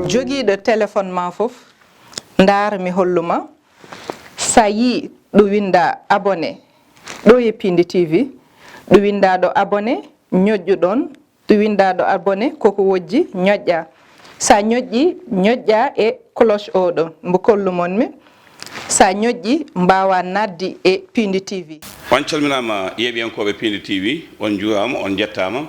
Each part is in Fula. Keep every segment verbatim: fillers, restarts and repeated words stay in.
Jogiiɗo téléphone ma fof, ndaar mi hollu ma. Sa yii ɗo winnda abonné, ɗo e Pindi T V, ɗo winnda ɗo abonné, ñoƴƴu ɗoon, ɗo winnda ɗo abonné, koko wojji, ñoƴƴa. Sa ñoƴƴi, ñoƴƴa e cloche o ɗo, mbo kollu mon mi. Sa ñoƴƴi, mbaawa naatde e Pindi T V. On calminaama, yeeɓiyankooɓe Pindi T V, on njuuraama, on njettaama.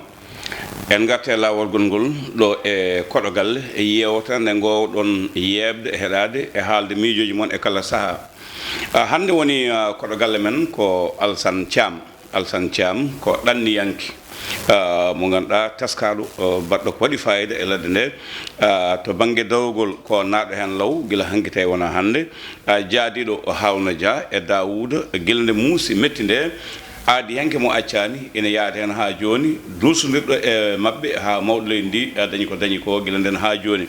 En ngarta e laawol gongol ɗo e Koɗo Galle, e yeewtere nde ngoowɗon yeeɓde, heɗaade e haalde miijooji mon e kala sahaa. Ah, hannde woni, ah, Koɗo Galle men ko Alsan Caam. Alsan Caam ko ɗanniyanke, ah, mo ngannduɗaa, teskaaɗo, ah, baɗɗo ko waɗi faayiida e ladde nde. Ah, to bannge dawrugol ko naatɗo heen law, gila hanki tawi wonaa hannde. Ah, jaadiiɗo Haaruna Jah e Daawuuda, gila nde muusi metti nde, aadiyanke mo accaani, ina yaada heen haa jooni, duusondirɗo e maɓɓe haa mawɗo leydi ndi, ah, dañi ko dañi ko gila ndeen haa jooni.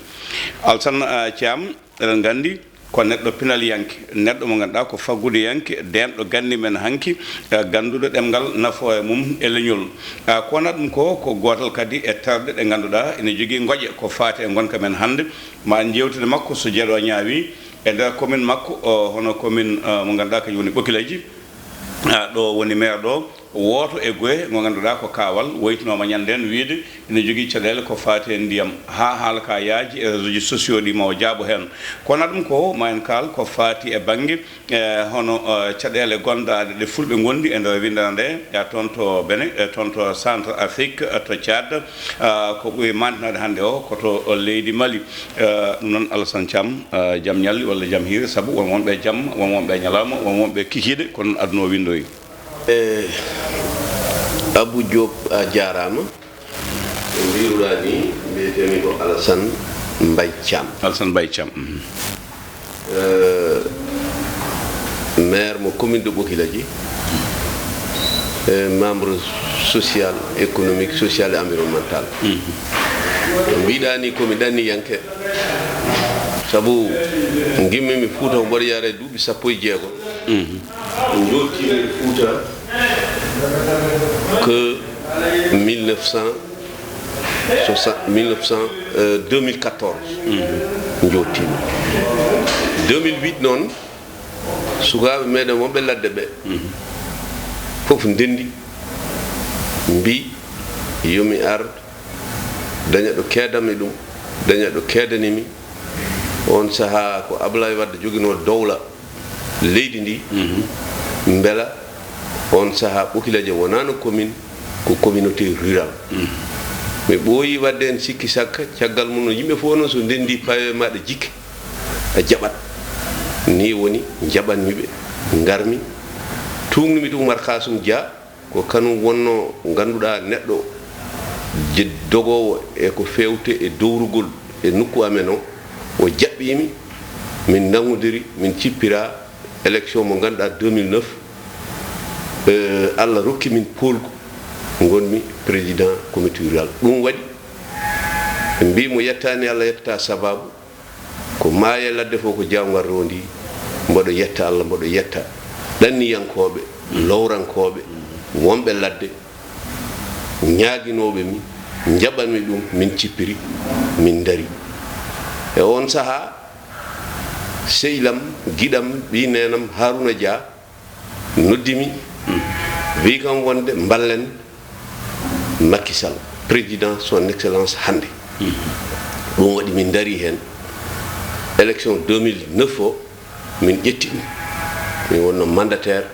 Alsan, ah, Caam, eɗen nganndi ko neɗɗo pinalyanke, neɗɗo mo ngannduɗaa ko faggudeyanke, deenɗo ganni men hanki, eh, gannduɗo ɗemngal nafooya mum e leñol. Ah, ko wonata ɗum ko, ko gootal kadi e terɗe ɗe ngannduɗaa ina jogii ngoƴe ko faati e ngonka men hannde. Ma en njeewtide makko so jeeɗo ñaawii e nder commune makko, o, hono commune, eh, mo ngannduɗaa kañum woni Ɓokilaji. Ah, ɗo woni maire ɗo, wooto e goye ngo ngannduɗaa ko kaawal, waytinooma ñande en wiyde ina jogii caɗeele ko faati e ndiyam, haa haala ka yaaji e réseau ji sociaux ɗi, ma o jaabo heen. Kono ɗum ko, ma en kaal ko faati e bannge, eh, hono, eh, caɗeele gondaaɗe ɗe fulɓe ngondi e nder winndere nde, eh, toon to Benin, eh, toon to Centre Afrique, eh, to Tchad, ah, ko ɓuri maantinaade hannde o ko to leydi Mali. Eh, ɗum noon, Alassane Thiam, eh, jam ñalli walla jam hiiri, sabu won wonɓe e jamma, won wonɓe e ñalawma, won wonɓe e kikiiɗe, ko noon aduna o winndoyi. E, Abou Diop, a jaaraama. Ko mbiiruɗaa ni, mbiyetee-mi ko Alassane Mbaye Thiam. Alassane Mbaye Thiam, mhm. Euh, maire mo commune de Ɓokilaji, e membre social, économique, social et environnemental. Mhm. No mbiɗa ni, ko mi ɗanniyanke, sabu ngimmi mi Fuuta ko mboɗo yahra e duuɓi sappo e jeego. Mhm. Jooɗtiimi Fuuta ko mille neuf cent soixante, mille neuf cent, euh, deux mille quatorze. Mhm. Jooɗtiimi. Deux mille huit noon, sukaaɓe meɗen wonɓe ladde ɓe, mhm, fof ndenndi, mbii yo mi ar, daña ɗo keedammi ɗum, daña ɗo keedani mi. On sahaa ko Ablaye Wade joginoo dowla leydi ndi, mhm, mbela on sahaa Ɓokilaji wonaano commune, ko communauté rurale. Mhm. Mi ɓooyi waɗde heen sikki sakka, caggal mum no yimɓe fof noon so ndenndi pawe maɗa jikke, a jaɓat. Ni woni njaɓanmi ɓe, ngarmi, tuugnumi to Oumar Kassoum Dia, ko kanum wonnoo, ngannduɗaa, neɗɗo je-, dogoowo e ko feewte e dowrugol e nokku amen o, o jaɓɓiimi, min nanngodiri, min cippira élection mo ngannduɗaa deux mille neuf, eh, Allah rokki min poolgu, ngonmi président comité rural. Ɗum waɗi, ɓe mbii mo yettaani Allah, yettata sababu, ko maaye ladde fof ko jaawngal rondi, mboɗo yetta Allah, mboɗo yetta ɗanniyankooɓe, lowrankooɓe, wonɓe ladde, ñaaginooɓe mi, njaɓanmi ɗum, min cippiri, min ndari. E oon sahaa, sehil am, giɗo am, ɓii neenam Haaruna Dia, noddi mi, wii kam wonde mballen Macky Sall, président son excellence hannde. Ɗum waɗi min ndarii heen. Élection deux mille neuf o, min ƴetti ɗum. Min wonno mandataire,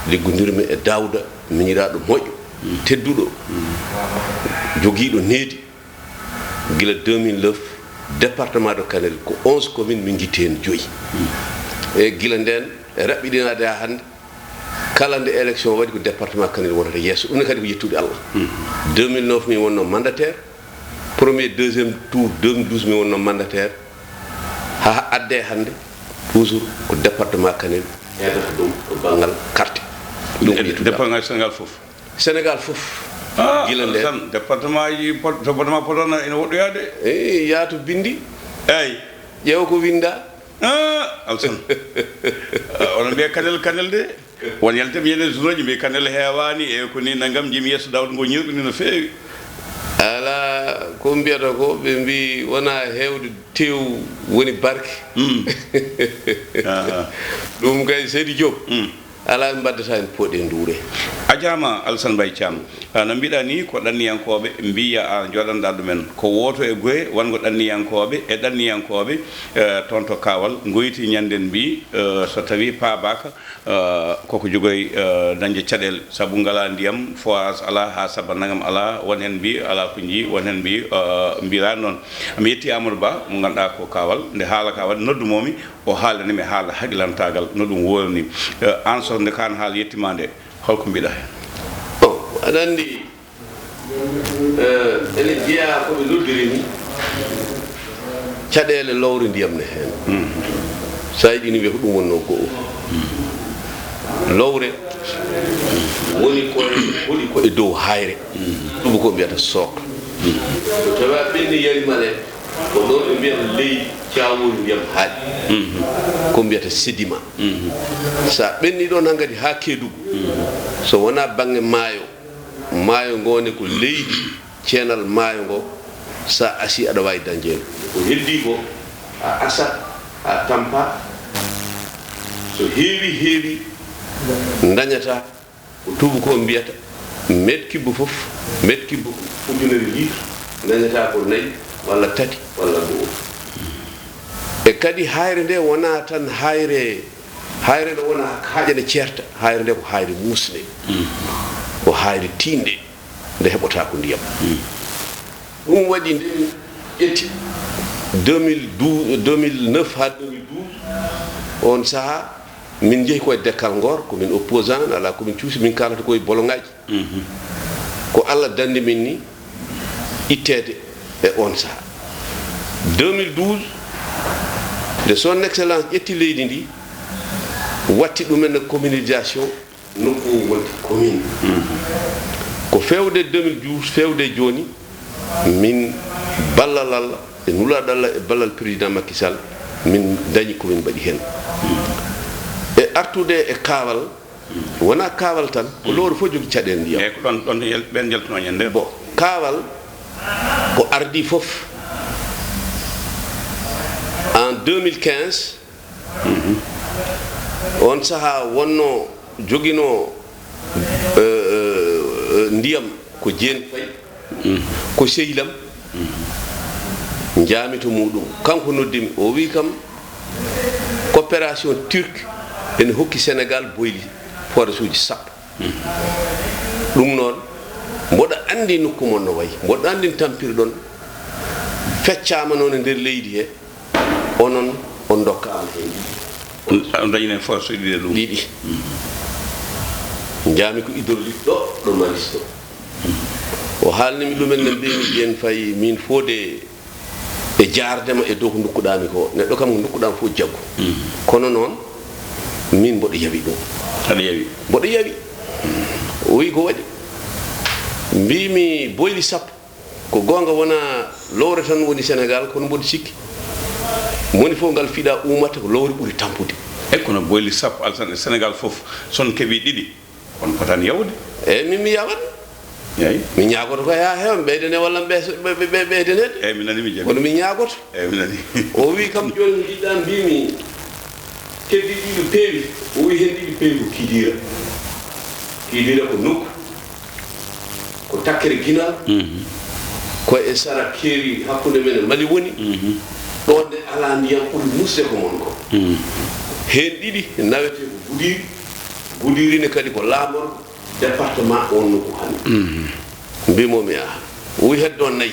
liggondirmi e Daouda, miñiraaɗo moƴƴo, tedduɗo, jogiiɗo needi. Gila deux mille neuf, département de Kanel ko onze commune, min njitti heen joyi. E gila ndeen, e raɓɓiɗinaade haa hannde, kala nde élection waɗi ko département Kanel wonata yeeso. Ɗum ne kadi ko yettude Allah. Hmm. Deux mille neuf min wonno mandataire, premier, deuxième tour deux mille douze min wonno mandataire, haa addee hannde, toujours ko département Kanel heedata ɗum to banngal carte. Ɗum ko yettude Allah. Département Sénégal fof. Sénégal fof. Ah, gila ndeen. Alassane, département ji pot-, département Podor na ina woɗɗoyaa de. Eey, yaa to binndi. Eey. Ƴeew ko winnda. Ah, Alassane. Ah, onon mbiya Kanel, Kanel de. Won yaltemi yene journal ji mbiya Kanel heewaani e ko ni nangam, njimi yeeso Daouda ngo ñirɗuni no feewi. Alaa, Ko mbiyata ko, ɓe mbi wona heewde tew woni barke. Mm. Aha. Ɗum kay, Seydi Diop, mm, alaa ɓe mbaddata heen pooɗe nduure. A jaama, Alassane Mbaye Thiam. Ah, no mbiɗa ni, ko ɗanniyankooɓe mbiya a jooɗanɗa ɗumen. Ko wooto e goye wongo ɗanniyankooɓe e ɗanniyankooɓe, eh, toon to Kaawal, ngoyti ñanden mbi, eh, so tawi paabaaka, eh, koko jogoy, eh, dañde caɗeele, sabu ngala ndiyam, forage ala, haa saba nangam ala, won heen mbi ala ko nji, won heen mbi, eh, mbira noon. Mi yetti Amadou Ba, mo ngannduɗaa ko Kaawal, nde haala ka waɗi noddumomi, o haalani mi haala haqilantaagal no ɗum woni. Eh, aan so nde kaan haala yettima nde, holko mbiɗa heen? Bon, aɗa anndi, eh, ene jeyaa ko ɓe noddiri ni, caɗeele lowre ndiyam ne heen. Mm. So a yiɗi ni wiya ko ɗum wonnoo go'o. Mm. Lowre woni ko e, woni ko e dow hayre. Mm. Ɗum ko mbiyata socle. Mm. So tawi a ɓenni yari male, ko ɗo ɓe mbiyata leydi caawol ndiyam haaɗi. Mhm. Ko mbiyata sédiment. Mhm. So a ɓenni ɗoon hankadi haa Keedugu, mhm, so wonaa baŋŋe maayo, maayo ngo ne ko leydi, ceenal maayo ngo, so a asii aɗa waawi dañde heen. Ko heddii ko, a asat, a tampa, so heewi, heewi, dañata. Ko tuubu ko mbiyata, met kibbo fof, met kibbo ujunere litre, dañata ko nayi walla tati walla go'o. E kadi, hayre nde wonaa tan hayre, hayre nde wonaa haaƴande ceerta, hayre nde ko hayre muusnde, mm, ko hayre tiiɗnde, nde heɓotaako ndiyam. Mm. Ɗum waɗi nde min ƴetti deux mille douze, deux mille neuf haa deux mille douze, oon sahaa, min njehi ko e Dekkal Ngor, ko min opposant, alaa ko min cuusi, min kaalata ko e boloŋaaji. Mhm. Ko Allah danndi min ni itteede e oon sahaa. Deux mille douze, nde Son Excellence ƴetti leydi ndi, watti ɗumen e communalisation, nokku o wonti commune. Mhm. Ko feewde deux mille douze, feewde jooni, min ballal Allah e nulaaɗo Allah e ballal Président Macky Sall, min dañi ko min mbaɗi heen. E artude e Kaawal, wonaa Kaawal tan, ko lowre fof jogii caɗeele ndiyam. Eeyi, ko ɗoon, ɗoon yel-, ɓeen njaltunoo ñande. Bon, Kaawal ko ardii fof en deux mille quinze, mhm, oon sahaa wonnoo joginoo, eh, eh, eh, ndiyam ko Jeen Fay. Mm. Ko sehil am, mm, njaami to muuɗum. Kanko noddi mi, o wii kam, coopération turque ene hokki Sénégal boyli, forage uji sappo. Mm. Ɗum noon, mboɗo anndi nokku mon no wayi, mboɗo anndi no tampirɗon, feccaama noon e nder leydi he, onon on ndokkaama heen. On, on dañi heen forage uji ɗiɗi e ɗum? Ɗiɗi. Mm. Njaami ko hydraulique ɗo, ɗo Maris ɗo. O haalni mi ɗumen, ne mbiymi Jeen Fay, min fode e jaarde ma e dow ko ndokkuɗaa mi ko. Neɗɗo kam ko ndokkuɗaa mi fof jaggu. Mm. Kono noon, min mboɗo yawi ɗum. Aɗa yawi? Mboɗo yawi. O wi ko waɗi? Mbimi boyli sappo. Ko goonga wonaa lowre tan woni Sénégal, kono mboɗo sikki moni fof ngal fiɗa ummata ko lowre ɓuri tampude. E kono boyli sappo alsan e Sénégal fof, son keɓi ɗiɗi. Kono potaani yawde. Eeyi, min mi yawat. Eeyi. Mi ñaagoto ko haa heewa, ɓeydane walla ɓe-, ɓe-, ɓe-, ɓeydanede. Eeyi, mi nani mi jaɓi. Kono mi ñaagoto. Eeyi, mi nani. O wi kam, "Jooni njiɗɗaa mbimi keddi ɗiɗi peewi?" O wi, "Heen ɗiɗi peewi ko Kidira." Kidira ko nokku, ko takkere Ginal, mhm, ko e sara keeri hakkunde men e Mali woni. Mhm. Ɗoon nde alaa ndiyam ɓuri musde ko mon ko. Mhm. Heen ɗiɗi nawetee ko Gudiri. Gudiri ne kadi ko laamorgo département on nokku hannde. Mhm. Mbimomi, aha. O wi heddo nayi.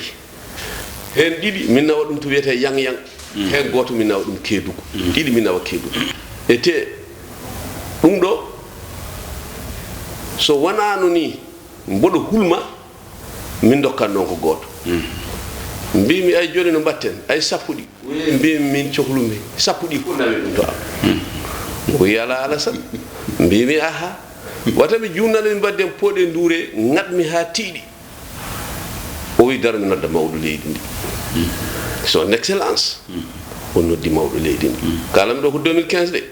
Heen ɗiɗi min nawa ɗum to wiyetee Yang Yang. Mhm. Heen gooto min nawa ɗum Keedugu. Mhm. Ɗiɗi min nawa Keedugu. E te ɗum ɗo, so wonaano ni mboɗo hulma, min ndokkan noon ko gooto. Mhm. Mbimi, "Ay jooni no mbatten? Ay sappo ɗi?" Wi, mbimi, "Min cohlumi sappo ɗi fof nawi ɗum to am." Mhm. O wi, "Alaa, Alasan." Mbimi, "Aha. Wata mi juumnane, mi mbaɗden pooɗe nduure, ŋatmi haa tiiɗi." O wi, "Daro mi nodda mawɗo leydi ndi." Mhm. Son Excellence. Mhm. O noddi mawɗo leydi ndi. Mhm. Kaalam ɗo ko deux mille quinze de.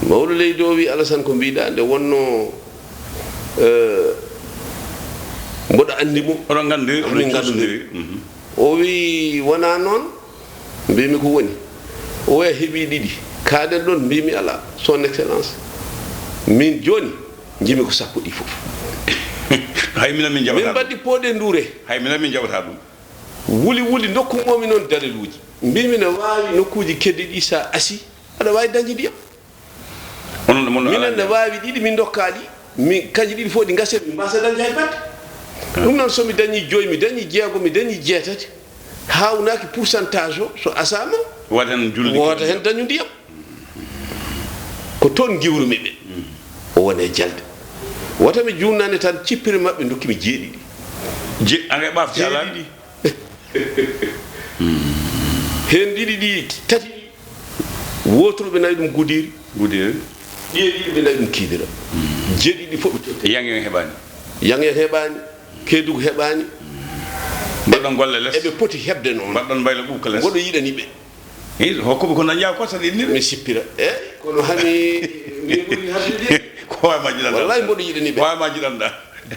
Mawɗo leydi o wi, "Alasan, ko mbiɗa nde wonno, eh, mboɗo anndi mo. Oɗon nganndi, oɗon cuusondiri. Mhm. O wi, "Wonaa noon." Mbimi, "Ko woni?" O wi, "A heɓi ɗiɗi." Kaaɗen ɗoon, mbimi, "Alaa, son excellence. Min jooni, njimi ko sappo ɗi fof." Hay minen min jaɓataa ɗum. Min mbaɗi pooɗe nduure. Hay minen min jaɓataa ɗum. Wuli wuli, ndokku moomi noon daliluuji. Mbimi, "Ne waawi nokkuuji keddi ɗi, so a asii, aɗa waawi dañde ndiyam." Onon, onon minen alaa ne waawi ɗiɗi, min ndokkaa ɗi, min, kanji ɗiɗi fof ɗi ngasi, min mbaasa dañde hay batte. Ah. Ɗum noon, so mi dañii joyi, mi dañii jeego, mi dañii jeetati, haawnaaki pourcentage o, so asaama, wota heen julde, wota heen dañu ndiyam. Ko toon ngiwrumi ɓe. Mm. O woni e jalde. Wota mi juutnane tan, cippiri maɓɓe, ndokki mi jeeɗiɗi. Je-, a nge ɓaafti alaa? Jeeɗiɗi. Heen ɗiɗi ɗi, tati ɗi, wooturu ɓe nawi ɗum Gudiri. Gudiri. Ɗiye ɗiɗi ɓe nawi ɗum Kidira. Jeeɗiɗi fof ɓe totti. Yaŋ en heɓaani. Yaŋ en heɓaani. Keedugu heɓaani. Mbaɗɗon golle les. Eɓe poti heɓde noon. Mbaɗɗon mbaylo ɓuuɓka les. Mboɗo yiɗani ɓe. Eyi, hokkuɓe ko dañƴaa ko tan innir. Mi sippira. Eyi, kono hami mi ɓuri habdude. Ko wawi majjiɗan ɗa. Wallahi mboɗo yiɗani ɓe. Wawi majjiɗan ɗa.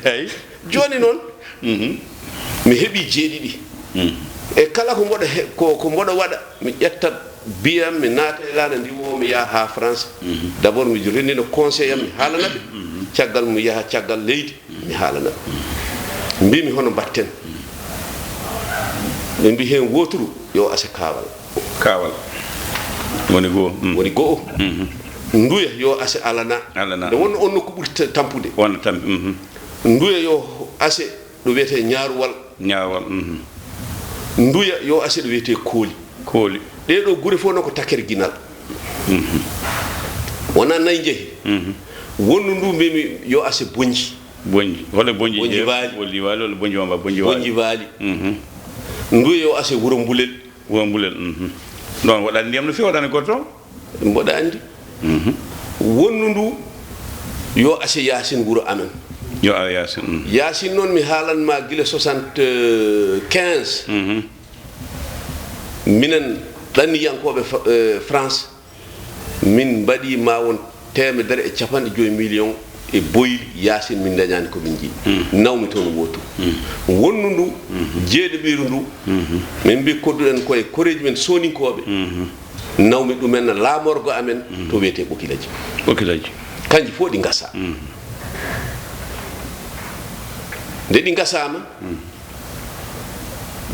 Eyi. Jooni noon, mhm, mi heɓi jeeɗiɗi. Mhm. E kala ko mboɗo he-, ko, ko mboɗo waɗa, mi ƴettat biyam, mi naata e laana ndiwo, mi yaha haa France. Mhm. D'abord, mi renndina conseil am, mi haalana ɓe. Mhm. Caggal mi yaha caggal leydi, mi haalana ɓe. Mbimi, "Hono mbaɗten?" Ɓe mbi, "Heen wooturu yo ase kaawal." Kaawal. Woni goo. Mm. Woni goo. Mhm. Nduya yo ase alana. Alana. Nde wonno on nokku ɓuri ta-, tampude. Wona tampi, mhm. Nduya yo ase ɗo wiyetee Ñaaruwal. Ñaaruwal, mhm. Nduya yo ase ɗo wiyetee Kooli. Kooli. Ɗee ɗoo gure fof noon ko takere ginal. Mhm. Wonaa nayi njehi. Mhm. Wonno ndu mbimi yo ase Bonji. Bonji. Hol e Bonji Bonji jeeya? Waali. Bonji Waali, walla Bonji Wamba, Bonji Waali. Bonji Waali. Mhm. Nduya yo ase Wuro Mbulel. Wuro Mbulel, mhm. Ɗoon waɗaani ndiyam no feewi, waɗaani gooto toon? Mboɗo anndi. Mhm. Wonno ndu yo ase Yaasin wuro amen. Yo a Yaasin, mhm. Yaasin noon mi haalan ma gila soixante-quinze. Mhm. Minen ɗanniyankooɓe Fa-, eh, France, min mbaɗi ma won teemedere e capanɗe joyi million e boyli, Yaasin min dañaani ko min njiɗi. Mm. Nawmi toon wootu. Mm. Wonnu ndu, mhm, jeeɗiɓiru ndu, mhm, min mbi kodduɗen koye koreeji men sooninkooɓe. Mhm. Nawmi ɗumen no laamorgo amen, mhm, to wiyetee Ɓokilaji. Ɓokilaji. Kanji fof ɗi ngasa. Mhm. Nde ɗi ngasaama, mhm,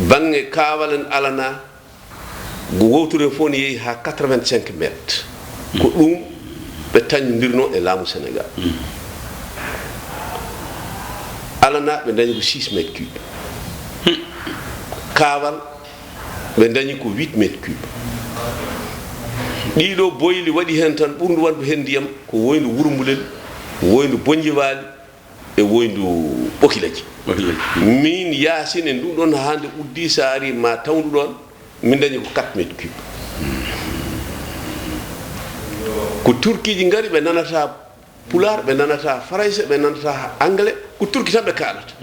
baŋŋe kaawal en alana, Go wowtude fof ne yehi haa quatre-vingt-cinq mètres. Ko ɗum ɓe tañondirnoo e laamu Senegaal. Alana ɓe dañi ko six mètres cube. Kaawal ɓe dañi ko huit mètres cube. Ɗiɗo boyli waɗi heen tan ɓurndu waɗde heen ndiyam ko woyndu Wuro Mbulel, woyndu Bonjiwaali, e woyndu Ɓokilaji. Ɓokilaji. Min Yaasin e ndu ɗon haa nde uddi, so a ari ma tawndu ɗon, min dañi ko quatre mètres cube. Ko Turkiiji ngari, ɓe nanata Pulaar, ɓe nanata Farayse, ɓe nanata Angle, ko Turki tan ɓe kaalata.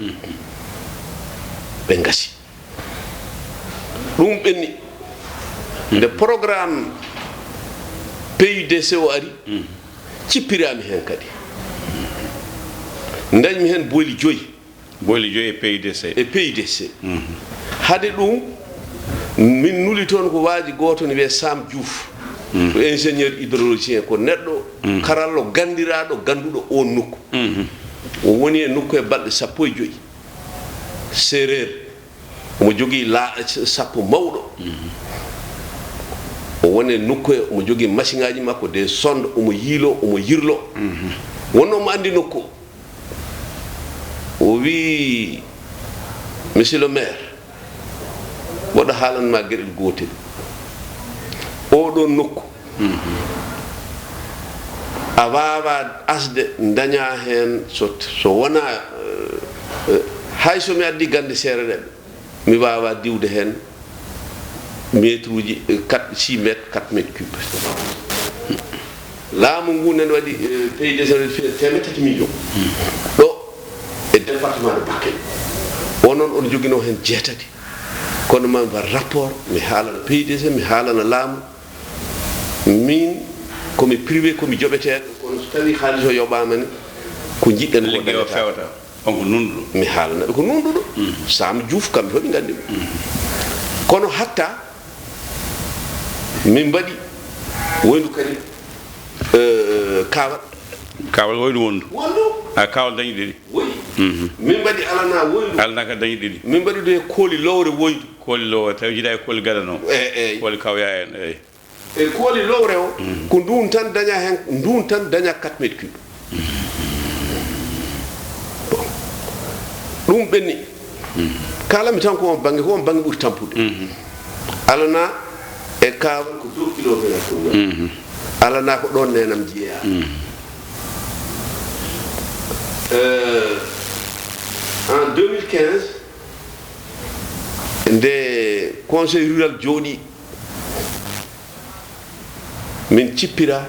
Ɓe ngasi. Ɗum ɓenni. Nde programme P U D C o ari, cippiraami heen kadi. Ndañmi heen boyli joyi. Boyli joyi e P U D C. E P U D C. Hade ɗum, min nuli toon ko waaji gooto ne wiyee Sam Diouf. Ko ingénieur hydraulicien, ko neɗɗo karallo ganndiraaɗo, gannduɗo oon nokku. O woni e nokku e balɗe sappo e joyi. Seereer. Omo jogii la-, sappo mawɗo. O woni e nokku he, omo jogii masiŋaaji makko, des sondes, omo yiiloo, omo yirloo. Wonno omo anndi nokku o. O wii, "Monsieur le maire, mboɗo haalan ma geɗel gootel. Oɗo nokku, a waawaa asde dañaa heen so, so wonaa, eh, eh, hay so mi addi gannde seereereeɓe, mi waawaa diwde heen meetruuji, eh, quatre, six mètres, quatre mètres cube." Laamu ngu nene waɗi, eh, P U D C waɗi fiye teemeɗɗe tati million. Ɗo e département de Bakel. O noon, on joginoo heen jeetati. Kono ma mbaɗ rapport, mi haalana P U D C, mi haalana laamu. Min, ko mi privé, ko mi joɓeteeɗo, kono so tawii haalis o yoɓaama ne, ko njiɗɗen ko liggey o dañataa. Fewata. On ko nunɗuɗo. Mi haalana ɓe ko nunɗuɗo. Sam Diouf, kamɓe fof ɓe nganndi mo. Kono hatta min mbaɗi woyndu kadi, eh, kaawal. Kaawal woyndu wondu. Wondu. A kaawal dañi ɗiɗi. Woyi. Min mbaɗi alana woyndu. Alana ka dañi ɗiɗi. Min mbaɗi ɗo e kooli lowre woyndu. Kooli lowre, tawi jiɗa e kooli gadano. Eyi, eyi. Kooli kawya en, eyi. E kooli lowre o, ko ndun tan daña hen, ndun tan daña quatre mètres cube. Bon. Ɗum ɓenni. Kaalami tan ko on bannge, ko on bannge ɓuri tampude. Alana e kaawal ko deux kilos vingt pour. Alana ko ɗon neenam jeyaa. Euh, en deux mille quinze, nde Conseil rural jooɗi, min cippira,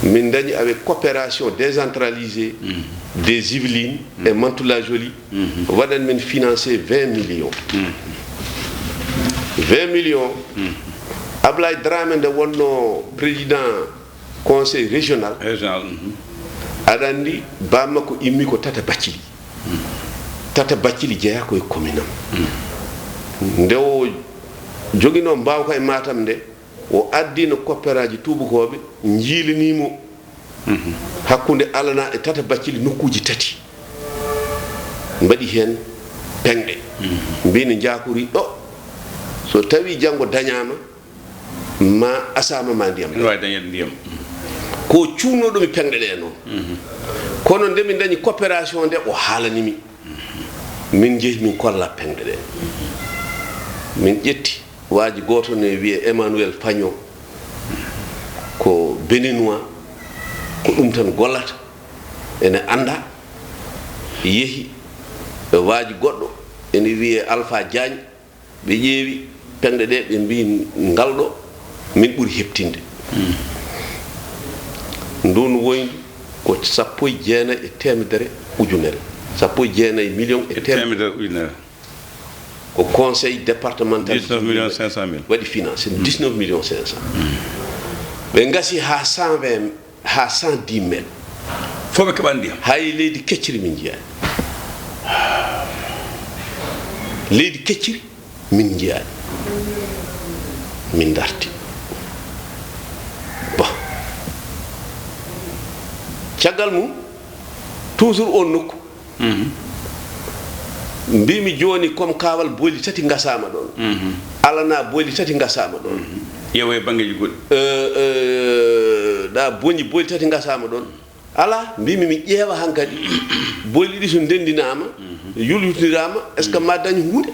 min dañi avec coopération décentralisée des Yvelines et Mantoula-Joly, waɗan min financé vingt millions. Vingt millions. Ablaye Dramé nde wonno président conseil régional. Régional, mhm. Aɗa anndi, bammakko immi ko Tata Baccili. Tata Baccili jeyaa ko e commune am. Nde o joginoo mbaawka e Matam nde, o addino coopéraaji tuubakooɓe, njiilinii mo hakkunde Alana e Tata Baccili nokkuuji tati. Mbaɗi heen peŋɗe. Mbiimi njaakuri ɗo, so tawii janngo dañaama, ma asaama ma ndiyam. Ene waawi dañeede ndiyam. Ko cuunnooɗo mi peŋɗe ɗe noon. Kono nde min dañi coopération nde, o haalani mi. Min njehi, min kolla peŋɗe ɗe. Min ƴetti waaji, gooto ne wiyee Emmanuel Fagnon, ko Béninois, ko ɗum tan gollata, ene annda, yehi e waaji goɗɗo, ene wiyee Alpha Diagne, ɓe ƴeewi peŋɗe ɗe, ɓe mbii, ngal ɗo min ɓuri heɓtinde. Ndun woyndu ko sappo e jeenayi e teemedere ujunere. Sappo e jeenayi million e teemedere. E teemedere ujunere. Ko conseil départemental dix-neuf millions cinq cent mille. Waɗi financé dix-neuf millions cinq cent. Ɓe ngasi haa cent vingt, haa cent dix mètres. Fof ɓe keɓani ndiyam. Hay leydi kecciri min njiyaani. Leydi kecciri min njiyaani. Min ndarti. Bon. Caggal mum, toujours on nokku. Mbiimi jooni, comme kaawal boyli tati ngasaama ɗoon. Alana boyli tati ngasaama ɗoon. Ƴeewa e banngeeji goɗɗi. Euh, euh, ɗa boñi boyli tati ngasaama ɗoon. Alaa, mbiimi mi ƴeewa hankadi. Boyli ɗi so ndenndinaama, yulyutiraama, est-ce que ma dañ huunde?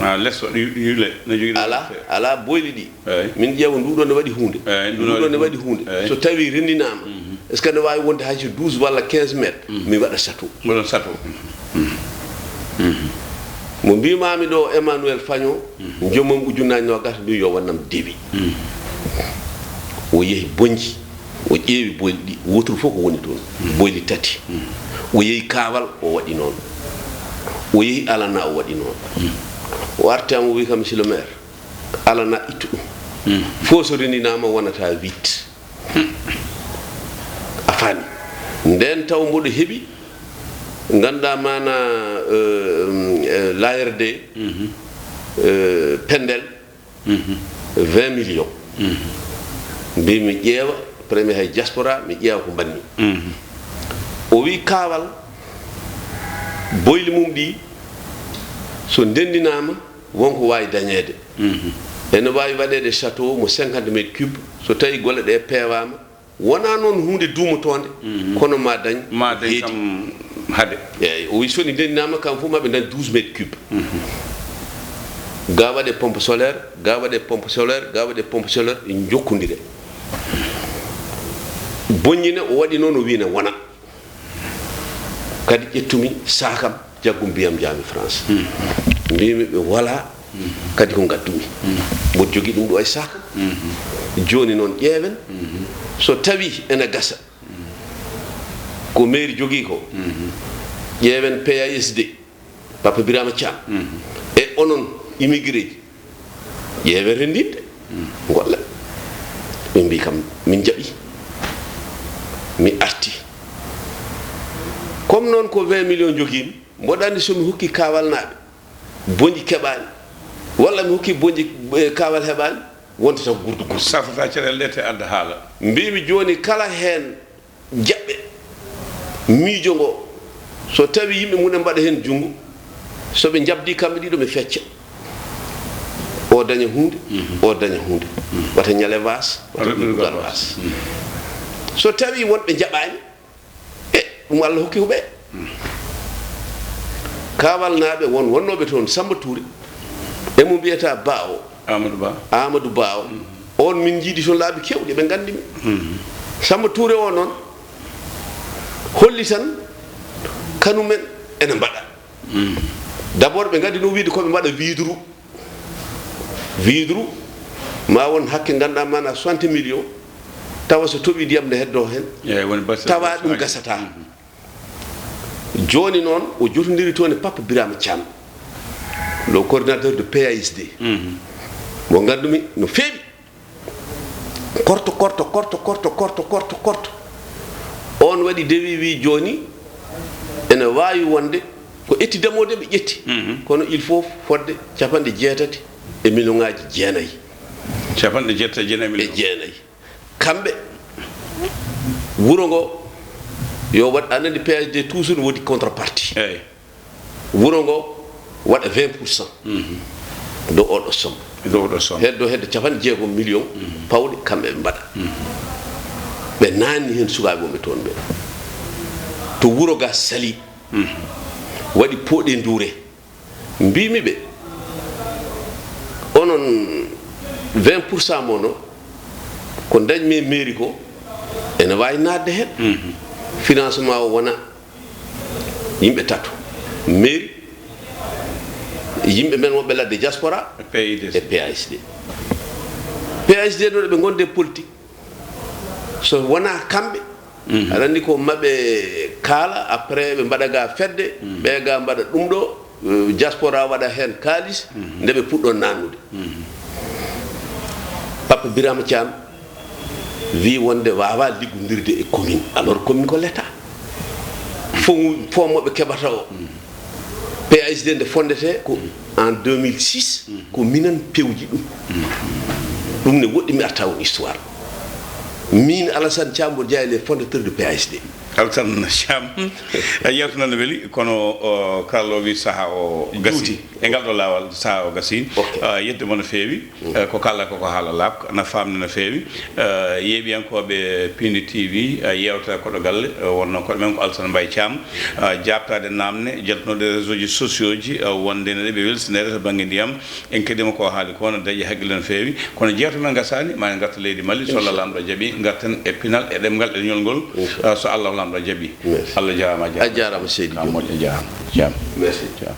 Ah, les waɗi yu-, yule, no jogii ɗo. Alaa, alaa boyli ɗi. Eey. Min ƴeewa ndu ɗo ne waɗi huunde. Eey, ndu ɗo ne waɗi huunde. Eey. So tawi renndinaama, est-ce que ne waawi wonde hay so douze walla quinze mètres? Mi waɗa château. Mboɗon sato. Mo mbiimaami ɗo, Emmanuel Fagnon, joomum ujunnaaji noogaas mbi yo wannam dewi. O yehi Boñji, o ƴeewi boyli ɗi, woturu fof ko woni toon. Boyli tati. O yehi Kaawal, o waɗi noon. O yehi Alana, o waɗi noon. O arti am, o wi kam, "Monsieur le maire, Alana ittu ɗum." Fof so renndinaama wonata huit. A faami? Ndeen taw mboɗo heɓi, ngannduɗaa maana, euh, euh, l'A R D, euh, Pendel, vingt millions. Mbi mi ƴeewa, premier hay diaspora, mi ƴeewa ko mbanmi. O wi Kaawal, boyli mum ɗi, so ndenndinaama, won ko waawi dañeede. Ene waawi waɗeede château mo cinquante mètres cubes, so tawi golle ɗe peewaama, wonaa noon huunde duumotoonde, kono ma dañ, ma dañ heedi kam hade. Eeyi, o wi so ɗi ndenndinaama kam fof ma ɓe dañ douze mètres cubes. Ga waɗe pompe solaire, ga waɗe pompe solaire, ga waɗe pompe solaire, ɗe njokkondire. Boñji ne o waɗi noon, o wi ne wona. Kadi ƴettumi saakam, jaggum mbiyam njaami France. Mbimi ɓe wala, kadi ko ngaddumi. Mboɗo jogii ɗum ɗo e saakam. Jooni noon ƴeewen, so tawi ene gasa ko mairie jogii ko, ƴeewen P A S D, Papa Birama Thiam, e onon immigré ji, ƴeewen renndinde, ngolla. Ɓe mbi kam, min njaɓi. Mi arti. Om noon ko vingt millions njogiimi, mboɗo anndi so mi hokki Kaawalnaaɓe, bonji keɓaani, walla mi hokki bonji, eh, Kaawal heɓaani, wonta tan gurdu gurdu. Safrata caɗeele ɗe te adda haala. Mbiimi jooni kala heen jaɓɓe miijo ngo, so tawi yimɓe mum en mbaɗa heen junngo, so ɓe njabdi kamɓe ɗiɗo mi fecca. O daña huunde, o daña huunde. Wata ñale waas, wata ɗum gar waas. So tawi wonɓe njaɓaani, e ɗum Allah hokki ko ɓe. Kaawalnaaɓe won wonnooɓe toon, Samba Touré, e mo mbiyata Ba o. Amadou Ba. Amadou Ba o. On min njiidi toon laabi keewɗi, ɓe nganndi mi. Samba Touré o noon holli tan kanumen ene mbaɗa. D'abord ɓe ngaddi ɗum wiide ko ɓe mbaɗa widru. Widru ma won hakke ngannduɗaa mana soixante millions, tawa so toɓi ndiyam ne heddo heen, eeyi, woni batte tawa ɗum gasata. Jooni noon o jotondiri toon e Papa Birama Thiam, le coordinateur de P A S D, mo nganndumi no feewi. Korto, korto, korto, korto, korto, korto, korto. On waɗi dewi wi jooni ene waawi wonde ko etti damode ɓe ƴetti. Kono il faut fodde capanɗe jeetati e million ŋaaji jeenayi. Capanɗe jeetati e jeenayi million. E jeenayi. Kamɓe, wuro ngo yo waɗ, aɗa anndi P H D toujours ne woodi contrepartie. Eeyi. Wuro ngo waɗa vingt pour cent. Dow oɗo somme. Dow oɗo somme. Heddo, heddo capanɗe jeegom million pawɗe kamɓe ɓe mbaɗa. Ɓe naanni heen sukaaɓe mum ɓe toon ɓe. To wuro ga sali, waɗi pooɗe nduure. Mbiimi ɓe, onon vingt pour cent mon o, ko ndañmi e mairie ko, ene waawi naatde heen. Financement o wona yimɓe tato, mairie, yimɓe men wonɓe ladde diaspora, e P I D C, e P H D. P H D ɗo ɓe ngonde politique, so wonaa kamɓe, aɗa anndi ko maɓe kaala, après ɓe mbaɗa ga fedde, ɓe ga mbaɗa ɗum ɗo, eh, diaspora waɗa heen kaalis, nde ɓe puɗɗo naannude. Papa Birama Thiam wi wonde waawa liggondirde e commune, alors commune ko l'État. Fo, fo moɓe keɓata o. P H D nde fondete ko en deux mille six, ko minen pewji ɗum. Ɗum ne woɗɗi, mi arta on histoire. Min Alassane Thiam, mboɗo jeyaa les fondateurs de P H D. Alassane Thiam, yewtere nde weli, kono, o, Karlo wi saha o gasi. Juuti. E ngal ɗo laawol, saha o gasi. Ok. Ah, yedde mo no feewi. Eh, ko kala ko, ko haala laaɓka, na faamni no feewi. Eh, yeeɓiyankooɓe Pindi T V, eh, yewtere koɗo galle, eh, wonno koɗo men ko Alassane Mbaye Thiam. Eh, jaabtaade naamne, jaltunooɗe réseau ji sociaux ji, eh, wonde ne ɓe welsinere to bannge ndiyam. En keɗiima ko haali ko, no dañi hakkille no feewi. Kono jeewte men ngasaani, ma en ngarta leydi Mali, so Allah Laamɗo jaɓi, ngarten e pinal, e ɗemngal, e leñol ngol, eh, so Allah Laamɗo jaɓi. Merci. Allah jaaraama, a jaaraama. A jaaraama, seydi Ka Diop. Moƴƴo, jaaraama. Jaam. Merci. Jaam.